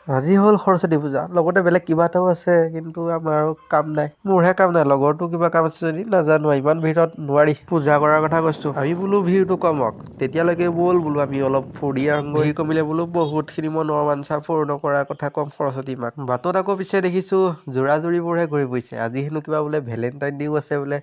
আজি হ'ল সৰস্বতী পূজা, লগতে বেলেগ কিবা এটাও আছে, কিন্তু আমাৰো কাম নাই, মোৰহে কাম নাই। লগৰটো কিবা কাম আছে যদি নাজানো। ইমান ভিৰত নোৱাৰি। পূজা কৰাৰ কথা কৈছো। আমি বোলো ভিৰটো কমক, তেতিয়ালৈকে ব'ল বোলো আমি অলপ ফুৰি আহোঁগৈ। ভিৰ কমিলে বোলো বহুতখিনি মনৰ বাঞ্ছা পূৰ্ণ কৰাৰ কথা ক'ম সৰস্বতী মাক। বাটত আকৌ পিছে দেখিছো যোৰা যোৰিবোৰহে ঘূৰি ফুৰিছে। আজি হেনো কিবা বোলে ভেলেণ্টাইন ডেও আছে বোলে।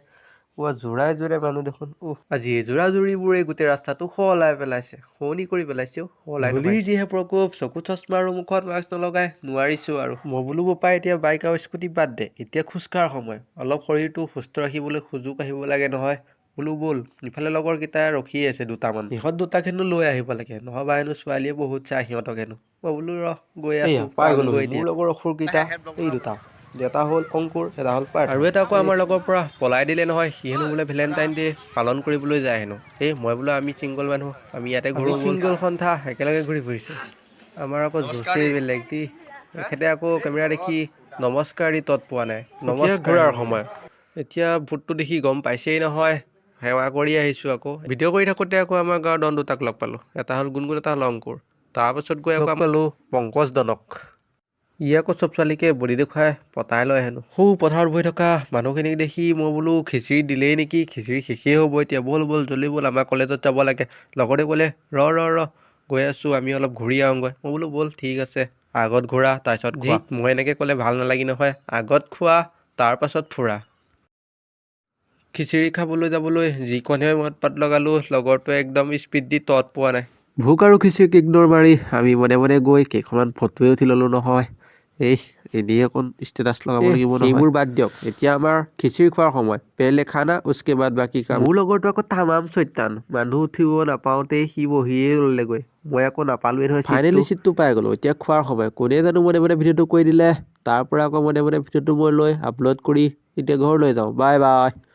পুৱা যোৰাই যোৰাই মানুহ দেখোন। উফ, আজি এই যোৰা যোৰিবোৰে গোটেই ৰাস্তাটো শুৱলাই পেলাইছে, শুৱনি কৰি পেলাইছে অ', শুৱলাই। ধূলিৰ যিহে প্ৰকোপ, চকু চশমা আৰু মুখত মাস্ক নলগাই নোৱাৰিছো আৰু। মই বোলো বোপাই, এতিয়া বাইক আৰু স্কুটি বাদ দে, এতিয়া খোজকঢ়াৰ সময়। অলপ শৰীৰটো সুস্থ ৰাখিবলৈ খোজো কাঢ়িব লাগে নহয়। বোলো ব'ল। ইফালে লগৰকেইটা ৰখি আছে দুটামান। সিহঁত দুটাক হেনো লৈ আহিব লাগে, নহ'বা হেনো ছোৱালীয়ে বহুত চাই সিহঁতক হেনো। মই বোলো ৰহ, গৈ আছো। পাই গ'লো। মোৰ লগৰ অসুৰকেইটা এই দুটা, এটা হ'ল অংকুৰ, এটা হ'ল পাৰ্থ। আৰু এটা আকৌ আমাৰ লগৰ পৰা পলাই দিলে নহয়। সি হেনো বোলে ভেলেণ্টাইন ডে পালন কৰিবলৈ যায় হেনো। এই মই বোলো আমি ছিংগল মানুহ, আমি ইয়াতে ঘূৰো। ছিংগল সন্থা একেলগে ঘূৰি ফুৰিছো। আমাৰ আকৌ জোচেই বেলেগ দেই। এখেতে আকৌ কেমেৰা দেখি নমস্কাৰ দি তত পোৱা নাই। নমস্কাৰ। ঘূৰাৰ সময় এতিয়া। ভূতটো দেখি গম পাইছেই নহয়, সেৱা কৰি আহিছোঁ। আকৌ ভিডিঅ' কৰি থাকোঁতে আকৌ আমাৰ গাঁৱৰ দন দুটাক লগ পালোঁ। এটা হ'ল গুণগুণ, এটা হ'ল অংকুৰ। তাৰপাছত গৈ আকৌ পালোঁ পংকজ দনক। ই আকৌ চব ছোৱালীকে বডি দেখুৱাই পতাই লয় হেনো। সৌ পথাৰত বহি থকা মানুহখিনিক দেখি মই বোলো খিচিৰি দিলেই নেকি? খিচিৰি শেষেই হ'ব এতিয়া। ব'ল ব'ল, জল্দি ব'ল, আমাৰ কলেজত যাব লাগে। লগতে ক'লে, ৰ ৰ ৰ, গৈ আছোঁ, আমি অলপ ঘূৰি আহোঁগৈ। মই বোলো ব'ল, ঠিক আছে, আগত ঘূৰা, তাৰপিছত খোৱা। মই এনেকৈ ক'লে ভাল নালাগি নহয়। আগত খোৱা, তাৰপাছত ফুৰা। খিচিৰি খাবলৈ যাবলৈ যিকণহে মদ পাত লগালোঁ, লগৰটোৱে একদম স্পীড দি তত পোৱা নাই। ভোক আৰু খিচিৰিক ইগন'ৰ মাৰি আমি মনে মনে গৈ কেইখনমান ফটোৱে উঠি ল'লোঁ নহয়। এই এনেই অকণ ষ্টেটাছ লগাব লাগিব নহয়। সেইবোৰ বাদ দিয়ক, এতিয়া আমাৰ খিচিৰি খোৱাৰ সময়। পেহলে খানা, উচকে বাদ বাকী কাম। মোৰ লগৰটো আকৌ তামাম চৈতান। মানুহ উঠিব নাপাওঁতেই সি বহিয়ে ল'লেগৈ। মই আকৌ নাপালোৱেই নহয়। ফাইনেলি চিটটো পাই গ'লো। এতিয়া খোৱাৰ সময়। কোনে জানো মনে মনে ভিডিঅ'টো কৰি দিলে। তাৰ পৰা আকৌ মনে মনে ভিডিঅ'টো মই লৈ আপলোড কৰি এতিয়া ঘৰলৈ যাওঁ। Bye bye.